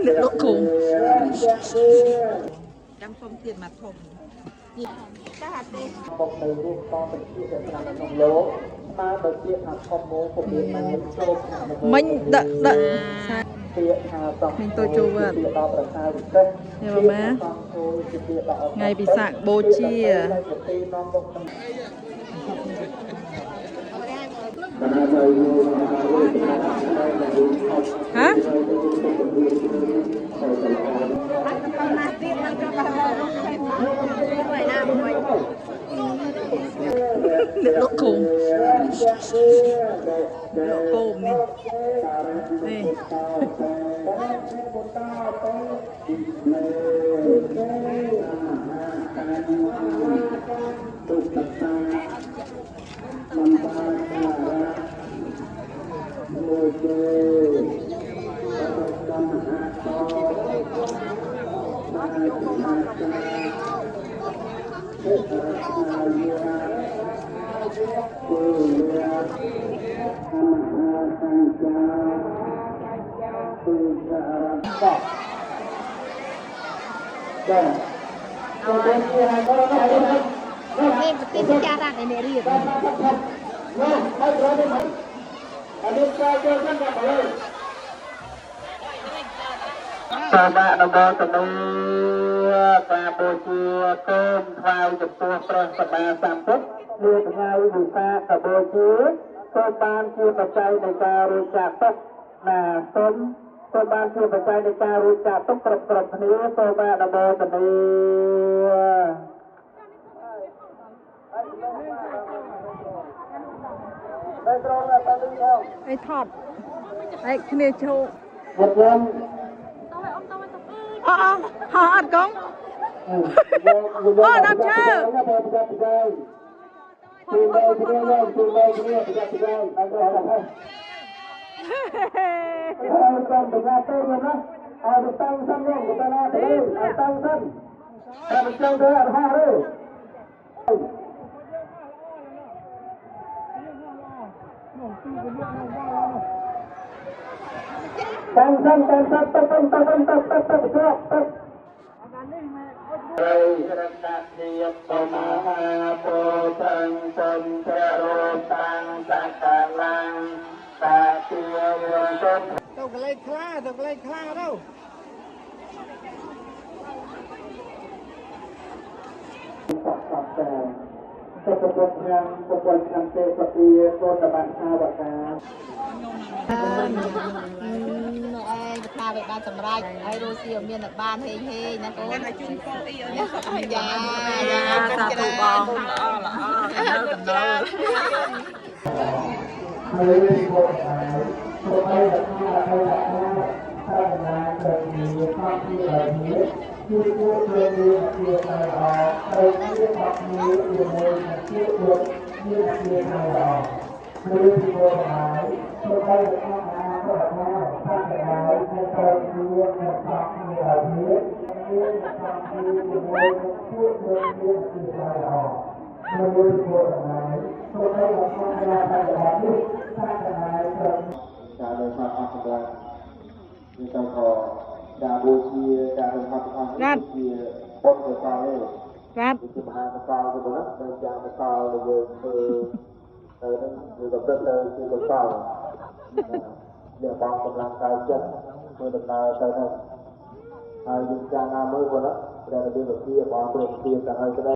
អ្នកលក់គោ ចាំសុំទៀតមកធំនេះចាស់ទេ មកនៅរួមតបញ្ជាដែលត្រាស់ក្នុងលោកស្មើដោយពាក្យថាធម្មោពុមានបានចូល មិញដាក់ដាក់ ពាក្យថាសង្ឃ មិញទៅចូលវត្ត ពាក្យដល់ប្រសើរវិសេស នេះបងម៉ា សង្ឃជាពាក្យដ៏អស្ចារ្យ ថ្ងៃពិសាខបូជា ពាក្យទីនាំមកនឹង ហ៎អ្នកលក់គោលក់គោនេះនេះ នេះប្រទេសចាស់រ៉ាត់ឯនេះរៀប សូមអនុមោទនាការបូជាគោមថ្វាយចំពោះព្រះសម្មាសម្ពុទ្ធនាថ្ងៃវិសាខបូជាសូមបានជាបច្ច័យនៃការរួចចាកទុក្ខណាសូមសូមបានជាបច្ច័យនៃការរួចចាកទុក្ខគ្រប់គ្រប់គ្នាសូមអនុមោទនា អីថតអីគ្នាឈោ ញាតិញោម អអហោះអត់កង អូដើមឈើ ទីបីគ្នាយកទីបីគ្នាប្រយ័ត្នប្រយែងអត់ទេហើយតាមប្រយ័ត្នទៅណាអត់តាំងសិនយកទៅណាទៅអត់តាំងសិនតែមិនចង់ទៅអត់ហោះទេតាំងសិនតាំងសិនទៅទៅទៅទៅទៅទៅទៅទៅ រតធាបមហាពោធិសន្ចរោតាំងសកលាងតាទាវន្ត ទៅកន្លែងខ្លាទៅកន្លែងខ្លាទៅ សកតាសុខភាពឆ្នាំ9ឆ្នាំទេសភាកោតបសាវកា នោះឯងថាវាបានសម្រេចហើយរស់ស៊ីមានតែបានហេងហេងណាកូនឲ្យជូនពរអីឲ្យនេះយ៉ាយ៉ា សាធុបង កណ្ ហើយពលហើយព្រោះអីថាអីថាថាណាត្រូវមានความที่แบบนี้គឺគួរត្រូវមានជាតែល្អត្រូវមានបាក់មួយជាមួយនឹងជាយកមានជាតែល្អព្រោះពលហើយព្រោះអីថាណាព្រោះថាថាហើយត្រូវមានความที่แบบนี้មានความที่ជាមួយនឹងជាយកមានជាតែល្អព្រោះពលហើយព្រោះអីថាណាតែល្អនេះថាហើយត្រូវ ការដោយសារអស់កម្លាំងនេះទៅក៏ការបូជាការរំហត់ទាំងអស់នេះជាបុណ្យកុសលទេ រ៉ាត់ វាជាមហាកុសលទៅណាដោយការកុសលដែលយើងធ្វើទៅនឹងវាក៏ព្រឹកទៅជាកុសលដែលបងកម្លាំងកាយចិត្តធ្វើដំណើរទៅហ្នឹងហើយយើងចាំណាមើលប៉ុណ្ណាព្រះរបៀបវិទ្យាបងព្រះវិទ្យាទៅហើយក្តី